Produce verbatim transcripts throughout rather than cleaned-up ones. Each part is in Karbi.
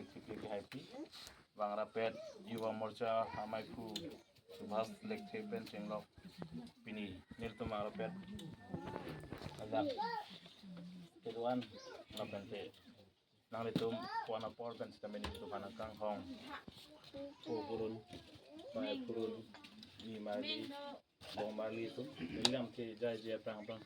Chikli ke haipi. Bang rapet Yuva Morcha amaiphu Subhas Lekthe pen chenglok pini nelitum bang rapet ajak kedo-an lapen te nanglitum ko-an apor pen sitame nelitum aphan nangkanghong. Ko purun, pai purun, ni marli, bong marli atum, nelitum ke jai jai aphrang aphrang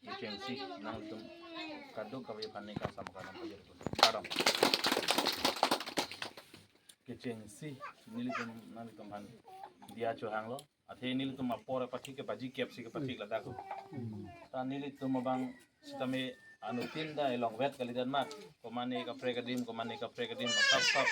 kechengsi nanglitum kadokave aphan nangkangsam kanam pajir atum. Karam. Kechengsi nelitum nanglitum aphan diya chohanglo. Athe nelitum apor apathik ke paji kepsi ke pathik ladak. Ta nelitum abang sitame anutin ta elongvet kalidet mat. Komane kaprek adim, komane kaprek adim, tap tap.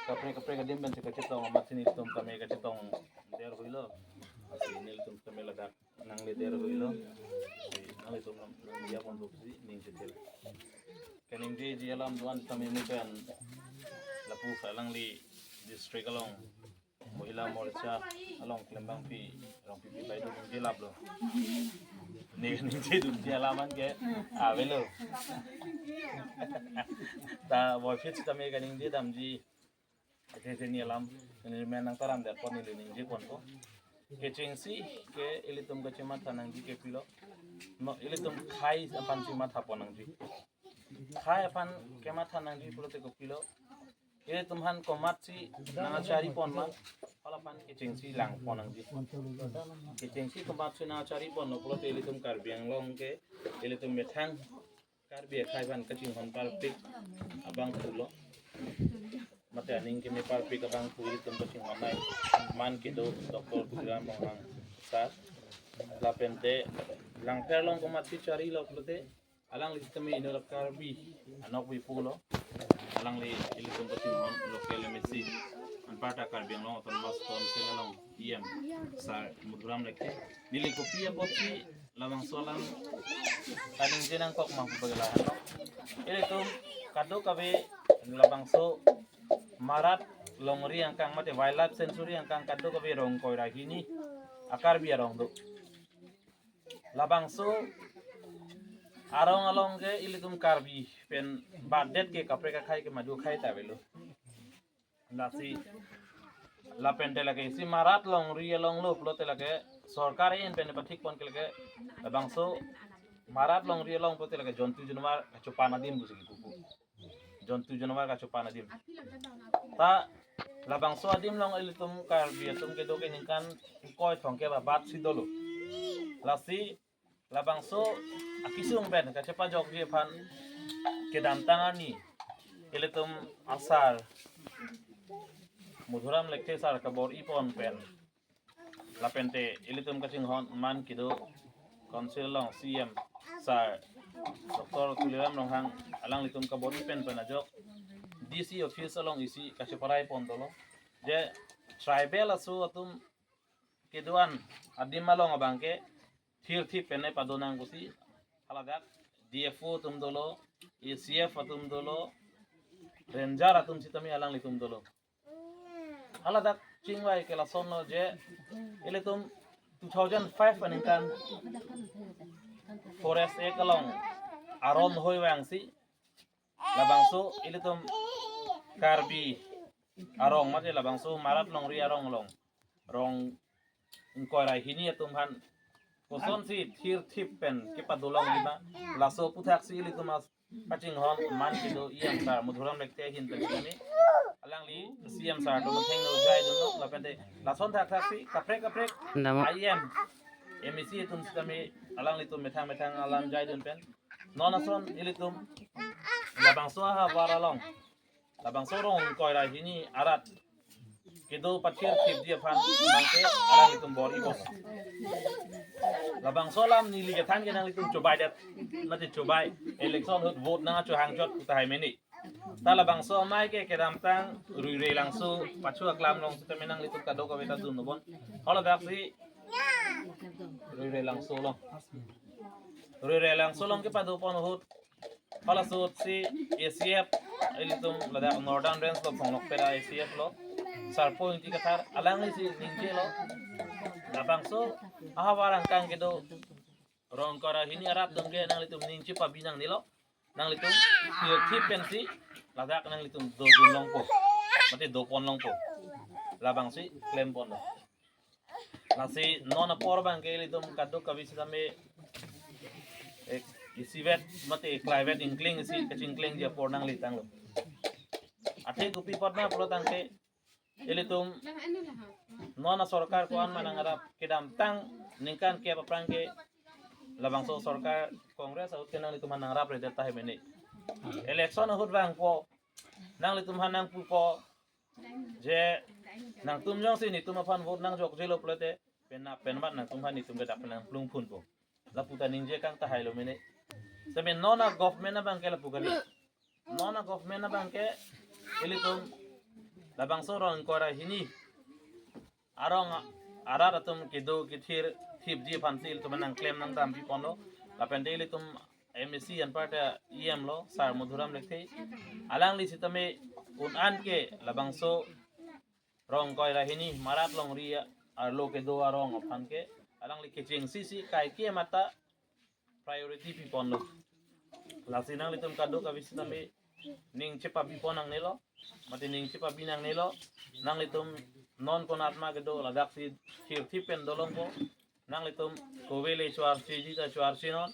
Kaprek kaprek adim pen si kachetong amat si nelitum tame kachetong der huilo. Asi nelitum tame ladak nangle der huilo. Si nanglitum nam nangdiya pon si ning chetel. Kaningjeji alam do-an tame mukan lapu alangli district along Mohila Morcha along klembangpi Rongpipi bai dun jelaplo. Ne ningjedunji alam an ke avelo. Ta boyfit tame kaningje damji. Ate ate ni alam ni men nangtaram det pon neli ningje ponpo. Kechengsi ke ilitum kachematha nangji ke pilo. No ilitum khei aphan chematha pon nangji. Khei aphan kematha nangji pulote kopilo. Ilitum aphan komatsi nangchari pon ma, hala aphan kechengsi lang pon nangji. Kechengsi komatsi nangchari ponlo pulote ilitum Karbi Anglong ke ilitum methang Karbi akhei aphan kachinghon parpik abangphulo. Mate aning keme parpik abangphu ilitum kachinghon nai man kedo Doctor Tuliram Ronghang sir. Lapen te Langpher along komatsi charilo pulote alangli sitame inut Karbi anokbe pulo. Alangli ilitum kachinghon local M A C, anparta Karbi Anglong Autonomous Council along E M sir Madhuram Lekthe. Neli kopi apotsi labangso alam kaningje nangkok ma pu pagelahan. Ilitum kadokave labangso marat longri angkang mate wildlife sanctuary angkang kadokave Rongkoi ra hini a-Karbi arong do. Labangso arong along ke ilitum Karbi pen batdet ke kaprek akhei ke madu akhei ta avelo. Lasi lapen te lake isi marat longri along lo pulote lake sorkar ahin pen pathik pon ke lake labangso marat longri along pulote lake jontu janwar kachopan adim pusi kipu. Jontu janwar kachopan adim. Ta labangso adim along ilitum Karbi atum kedo ke ningkan ingkoi thomkep abat si dolo. Lasi labangso akesung pen kachepajokji aphan kedamtang arni ilitum a-sir Madhuram Lekthe sir kabor-i pon pen lapen te ilitum kachinghon man kedo Council along C M sir Doctor Tuliram Ronghang alanglitum kabor-i pen pen ajok D C office along isi kacheparai pon dolo. Je tribal aso atum kedo-an adim along abang ke thirthip pen ne padonang pusi haladak D F O atum dolo, A C F atum dolo, ranger atum sitame alanglitum dolo. Haladak chingvai ke lasonlo je ilitum two thousand five aningkan Forest Act along aron hoi vangsi labangso ilitum Karbi arong mate labangso marat longri arong along Rongkoi ra hini atum aphan kosonsi thirthip pen kepadolongji ma, laso aphuthaksi ilitum as- kachinghon man kedo E M sir Madhuram Lekthe ahin pen sitame alangli C M sir atum thengno jaidunlo lapen te lason thakthaksi kaprek kaprek Damo. I M, M A C atum sitame alanglitum methang methang alam jaidun pen non ason ilitum labangso ahavar along labangso Rongkoi ra hini arat kedo pathirthipji aphan abangke alanglitum bor-i pon. Labangso alam neli kethan ke nanglitum chobaidet, mate chobai, election ahut vote nangchohang chot pu tahai mene. Ta labangso amei ke kedamtang Ruirelangso pachu aklam along sitame nanglitum kadokave ta dun non. Haladaksi Ruirelangso along. Ruirelangso along kepado pon ahut halaso ahutsi A C F ilitum ladak Northern Range along Phonglokpet A C F lo. Sarpo Ingti Kathar alanglisi ningjelo. Labangso ahavar angkang kedo Rongkoi ra hini arat atum ke nanglitum ning chepabi nangnelo. Nanglitum thirthip pensi Ladak nanglitum dodun longpo, mate dopon longpo. Labangsi klemponlo. Lasi non apor abangke ilitum kadokave sitame, eh, isivet mate klaivet ingkling isi kachingklingji apor nanglitanglo. Athe kopi apotma pulo tangte ilitum non asorkar ko-an ma nangrap, kedamtang ningkan kep aphrang ke labangso sorkar Congress ahut ke nanglitum nangrapre det tahai mene. Election ahut vangpo, nanglitum aphan nangpupo je nangtum jongsi netum aphan vote nangjokjelo pulote penap penmat nangtum aphan netum ke dak nangplungphunpo. Lapu ta ningje kang tahailo mene. Sitame non a-government abangke lapu kali. Non a-government abangke ilitum labangso rong ingkoi ra hini arong arat atum kedo kethir thipji aphansi ilitum nangklem nangdampiponlo. Lapente ilitum M A C anparta E M lo, Sar Madhuram Lekthe. Alangli sitame un-an ke labangso rong ingkoi ra hini Marat Longri arlo kedo arong aphan ke alangli kechengsi si kaike mata priority piponlo. Lasi nanglitum kadokave sitame ning chepabipon nangnelo, mate ning chepabi nangnelo. Nanglitum non konatma kedo ladaksi thirthip pen dolongpo. Nanglitum kove le chuarcheji ta chuarchenon.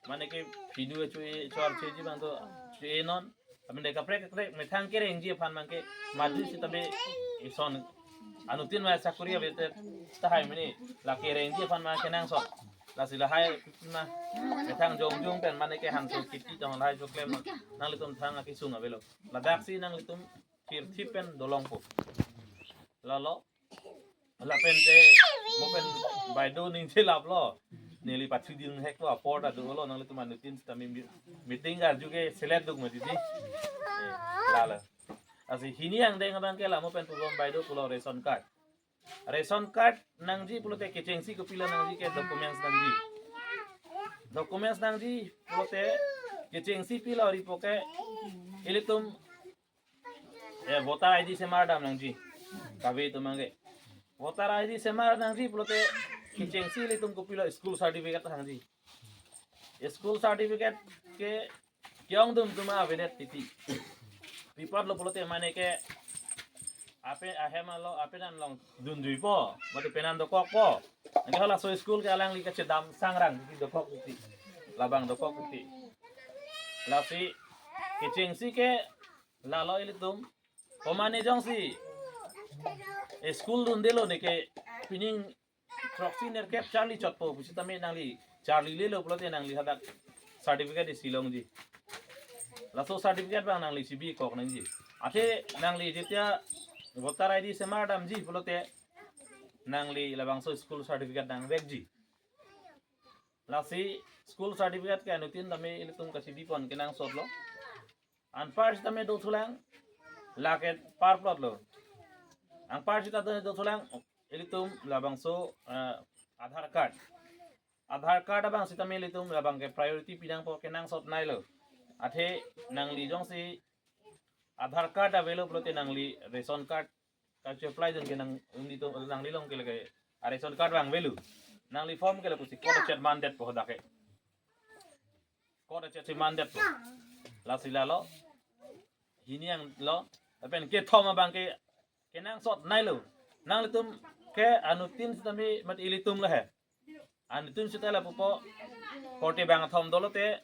Mane ke pidu chu chuarcheji abang to chuenon. Amin de kaprek kaprek methang kerengji aphan abangke madu sitame ison anuttin ma sakuri avedet tahai mene, la kerengji aphan ma kenangsot. Lasi lahai na methang jongjung pen mane ke hanso kiti tong lahai choklem nanglitum thang akesung avelo. Ladaksi nanglitum thirthip pen dolongpo. Lalo lapente mo pen baideo ningje laplo. Neli pathi dinheklo, apor ta dolo, nanglitum anuttin sitame mi-, meeting arju ke selet duk mati di. Eh, lalo. Lasi hini angdeng abangke la mo pen pubom baideo pulo ration card. Ration card nangji pulote kechengsi kopilo nangji ke documents nangji. Documents nangji pulote kechengsi pilo ripo ke ilitum, eh, voter I D semar dam nangji. Kave atum abangke voter I D semar nangji pulote kechengsi ilitum kopilo school certificate nangji. School certificate ke ke-ongdung atum avedet titi. Pi apotlo pulote mane ke ape ahem alo apenan longdunjuipo, mate penan dokokpo. Anke halaso school ke alangli kachedam sangrang titi, dokok titi. Labang dokok titi. Lasi kechengsi ke lalo ilitum. Komane jongsi school dundelo ne ke pining throksi nerkep charli chotpo pusitame nangli charlilelo pulote nangli hadak certificate isi longji. Laso certificate abang nangli chibi kok nangji. Athe nangli jetia voter I D semar damji pulote nangli labangso school certificate nangvekji. Lasi school certificate ke anuttin tame ilitum kachibipon kenangsotlo. Anpar sitame dothulang, lake par plotlo. Anpar sita dothulang, ilitum labangso, eh, Aadhaar card. Aadhaar card abang sitame ilitum labang ke priority pinangpo kenangsot nailo. Athe nangli jongsi Aadhaar card avelo pulote nangli ration card kache-apply dun ke nang undi to nangli along ke lake a-ration card abang avelo. Nangli form ke lapusi kot achet mandetpo hadak ke. Kot achet si mandetpo. Lasi lalo. Hini anglo. Lapen kethom abang ke kenangsot nailo. Nanglitum ke anuttin sitame mate ilitum lahai. Anuttin sita lapupo. Korte bangkethom dolote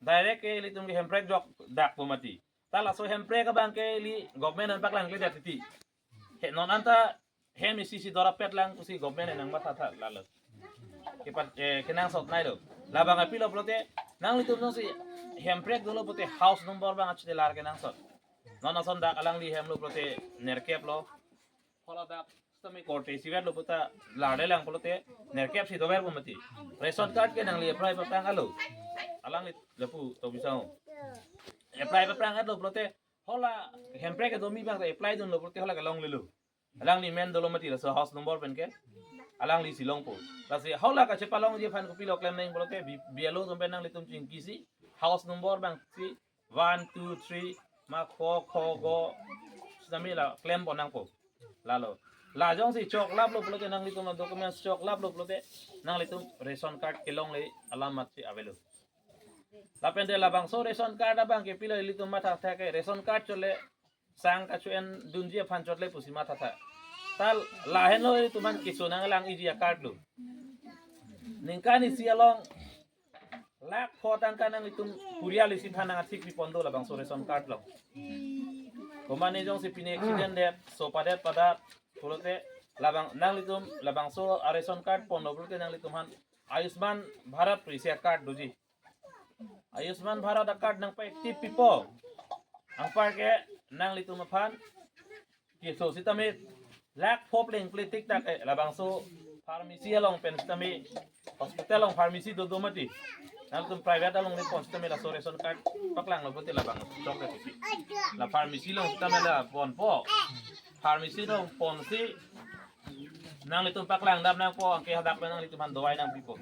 direct ke ilitum ke hemprek jokdakpo mati. Ta laso hemprek abang ke ili government an paklangkledet titi. He non anta hem isi si dorapet lang pusi government nangmathatha lalo. Kepat, eh, kenangsot nailo. Labang apilo pulote nanglitum jongsi hemprek dolo pulote house number abang achitelar kenangsot. Non ason dak alangli hemlo pulote nerkeplo. Hala dak sitame korte isivetlo puta lardelang pulote nerkep si doverpo mati. Ration card ke nangli apply paphrang alo. Alangli lapu to bisao. Apply paphrang alo pulote hala hemprek kedomi abang apply dunlo pulote hala kelonglelo. Alangli men dolo mati laso house number pen ke. Alangli si longpo. Lasi hala kachepalongji aphan kopilo klem nang pulote B-, B L O atum pen nanglitum chingkisi house number abang si one, two, three, ma kho, kho, go, sitame la klempo nangpo. Lalo. La jongsi choklaplo pulote nanglitum documents choklaplo pulote nanglitum ration card kelongle alamat si avelo. Lapen te labangso ration card abang ke pilo ilitum mathatha ke ration card chot le sang kacho-en dunji aphan chot le pusi mathatha. Ta lahenlo ilitum aphan keso nanglang-iji a-card lo. Ningkan isi along lakh pho tangka nanglitum porial isi aphan nangthik pipon do labangso ration card lo. Komane jongsi pine accident det, sopadet padat pulote labang nanglitum labangso a-ration card ponlo pulote nanglitum aphan Ayushman Bharat pu isi a-card doji. Ayushman Bharat a-card nangpa-active pipo. Anparke nanglitum aphan keso sitame lakh pho plengple tik tak, eh, labangso pharmacy along pen sitame hospital along pharmacy dodo mati. Nangtum private along le pon sitame laso ration card paklanglo pulote labang chok le pusi. La pharmacy along sitame la ponpo. Pharmacy along ponsi nanglitum paklang dam nangpo, anke hadak pen nanglitum aphan dawai nangpipo.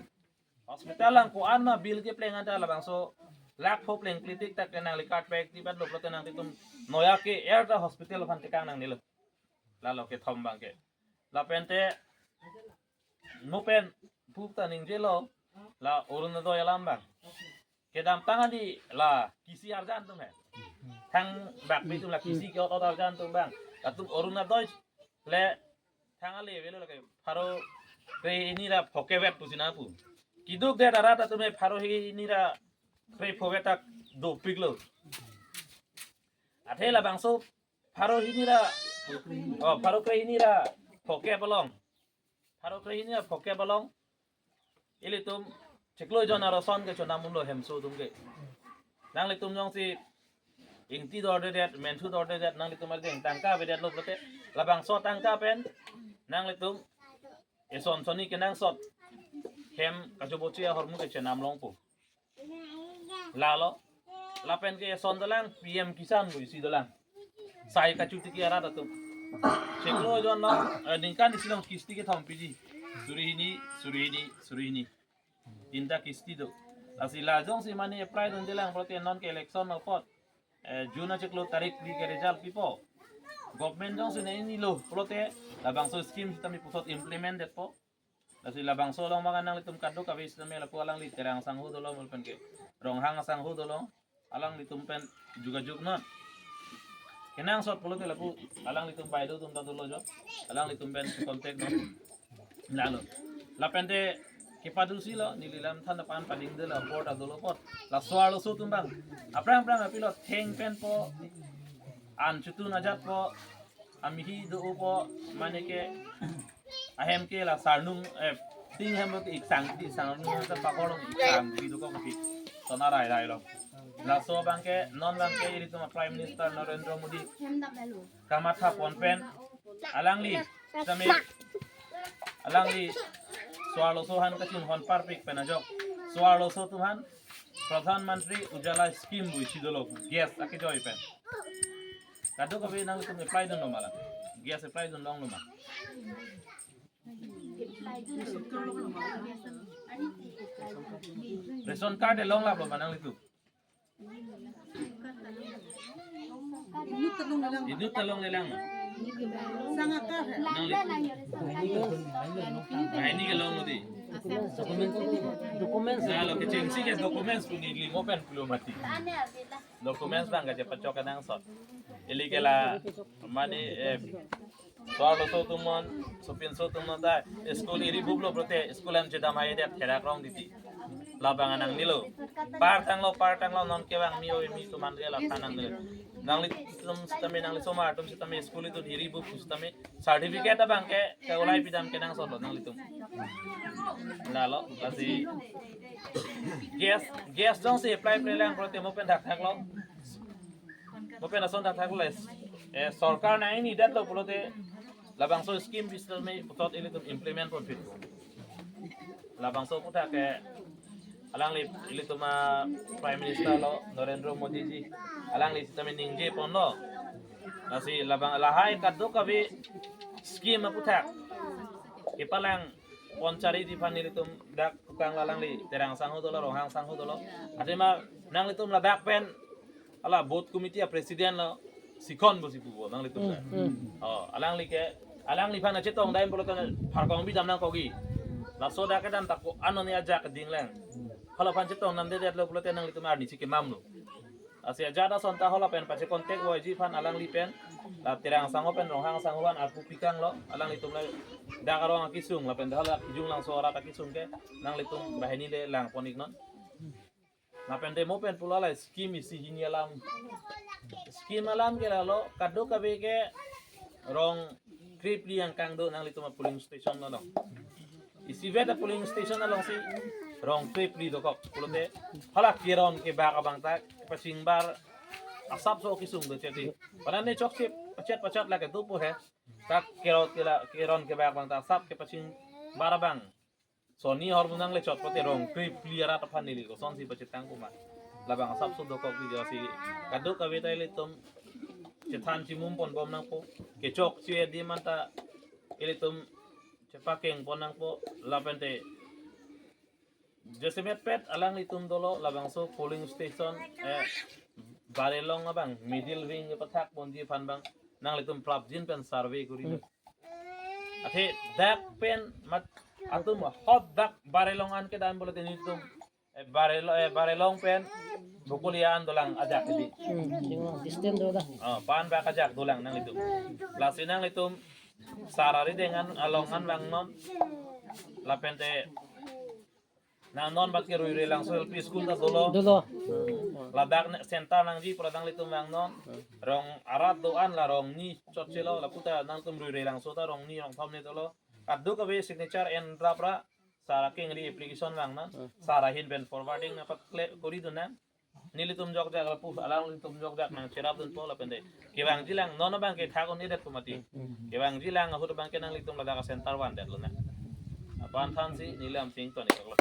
Hospital along ko-an ma bill kepleng anta labangso lakh pho plengple tik tak ke nangli card pa-active lo pulote nangtum noi-a ke-er ta hospital aphan tekang nangnelo. Lalo kethom abang ke. Lapen te mo pen pup ta ningjelo la Orunodoi alam abang. Kedamtang adi la kisi arjan atum he. Thangbak pi atum la kisi ke-ot-ot arjan atum abang. Latum Orunodoi le thang ale avelo lake pharo kre hini ra pho kevet pusi nangpu. Keduk det arat atum he pharo hini ra kre pho vet tak dopiklo. Athe labangso pharo hini ra, oh, pharo kre hini ra pho kep along. Pharo kre hini ra pho kep along. Ilitum chiklo jon arloson kechonam unlo hemso atum ke. Nanglitum jongsi ingti dordedet, menthu dordedet, nanglitum arjeng tangka avedetlo pulote labangso tangka pen nanglitum eson sonni kenangsot hem kachobochi ahormu kechenam longpo. Lalo, lapen ke eson dolang, P M Kisan pu isi dolang. Sai kachotiki arat atum. Chiklo jon along, eh, ningkan isi along kisti kethom piji. Suri hini, suri hini, suri hini. Tinta kisti do. Lasi la jongsi mane apply dundelang pulote non ke election apot, eh, June achiklo tarik phli ke result pipo. Government jongsi nangnelo pulote labangso scheme sitame puthot implement detpo. Lasi labangso along abang nanglitum kadokave sitame lapu alangli Terang sangho dolo lapen ke Ronghang sangho dolo, alanglitum pen jugajug non. Kenangsot pulote lapu alanglitum baido atum ta dolo jo. Alanglitum pen contact non. Lalo. Lapen te kepadusi lo, neli lam than pan padingde la apor ta dolo apot. La so-arloso atum abang. Aphrang aphrang apilo theng penpo. An chotun ajatpo. Amihi do-opo, mane ke ahem ke la sarnung, eh, ting hem ke iksang di sarnung ta pakor long iksang di dokok ke. Sona rai rai long. Laso abang ke, non abang ke ilitum a-Prime Minister Narendra Modi kamatha pon pen alangli sitame alangli so-arloso aphan kachinghon parpik pen ajok so-arloso atum aphan Pradhan Mantri Ujjwala Scheme pu isi dolo, gas akejoi pen. Kadokave nanglitum apply dunlo ma la? Gas apply dunlonglo ma? Ration card e longlaplo ma nanglitum? Inut ta longlelang. Inut ta longlelang. Sang akar he. Nangli. Nah, ini ke long di. Documents. Nah, lo kechengsi ke documents pu neli mo pen pulo mati. Documents abang kachepachok kenangsot. Ili ke la mane, eh, so-arloso atum non, sopinso atum non ta school iri buplo pulote school an chedam haidet kerak rong titi. Labang nangnelo. Par tanglo, par tanglo, non kevang mi oi mi atum an ke la than nangnelo. Nanglitum sitame, nangli somar atum sitame school itum iri bup sitame certificate abang ke keulai pidam kenangsotlo nanglitum. Lalo, lasi gas, gas jongsi apply prelang pulote mo pen thakthaklo. Mo pen ason thakthaklo. Eh, sorkar nangnedetlo pulote labangso scheme sitame puthot ilitum implement ponpik. Labangso aputhak ke alangli ilitum a-Prime Minister lo Narendra Modi ji, alangli sitame ningje ponlo. Lasi labang lahai kadokave scheme aputhak kepalang pon chariji aphan nelitum dak tukang alangli Terang sangho dolo, Ronghang sangho dolo. Athema nanglitum ladak pen hala booth committee a-president lo Sikhon pusi pupo nanglitum Hmm, dak. Hmm. Oh, alangli ke, alangliphan chetong dam pulote pharkong bidam nangkokji. Laso dak kedam ta ko-an non ajak dinglang. Hala aphan chetong namdedetlo pulote nanglitum arni si kemamlo. Lasi ajat ason ta hala pen pache contact voiji aphan alangli pen. La Terang sangho pen Ronghang sangho aphan arpu pikanglo. Alanglitum le dak arong akisung lapen hala Kijunglangso arat akisung ke nanglitum banghini le langpon iknon. Lapen demo pen pulo la scheme isi hini alam. Scheme alam ke lalo kadokave ke rong krepli angkang do nanglitum a polling station along. Isivet a polling station alongsi rong krepli dokok. Pulote hala keron kebak abang ta kepachingbar asapso kisung do cheti. Panan ne chokche pachet pachet lake dopo he. Ta keron kela keron kebak abang ta asap kepachingbar abang. Soni hor bunang le chot pote rong krepli arat aphan neli kosonsi pachetang kuma. Labang asapso dokok di jasi kadokave ta ilitum chethan chimum ponbom nangpo. Kechokche di manta ilitum chepakeng pon nangpo lapente jasemet pet alanglitum dolo labangso polling station, eh, Barelong abang middle wing pathak ponji aphan bang nanglitum prapjin pen survey kuri. Athe dak pen mat atum hot dak Barelong an kedam pulote nelitum, eh, Barelong, eh, Barelong pen Bokolia an dolang ajak di. Hmm, tinggal distance do dah. Oh, pan bak ajak dolang nanglitum. Lasi nanglitum sar arideng an along an vangnon. Lapente nangnon bat ke Ruirelangso L P school ta dolo. Dolo. Ladak ne center nangji pura nanglitum vangnon. Rong arat do-an la rong ni chotchelo laputa nangtum Ruirelangso ta rong ni rong thom ne dolo. Kadokave signature en rapra sar akengri application vangnon. Sar ahin pen forwarding nangpakle kori dun nang. Nelitum jokjak lapu alanglitum jokjak nangcherap dunpo lapente. Kevangjilang non abang ke thak un-edet pu mati. Kevangjilang ahut abang ke nanglitum ladak center vandetlo na. Aphan thansi neli lam sing toni kaklo.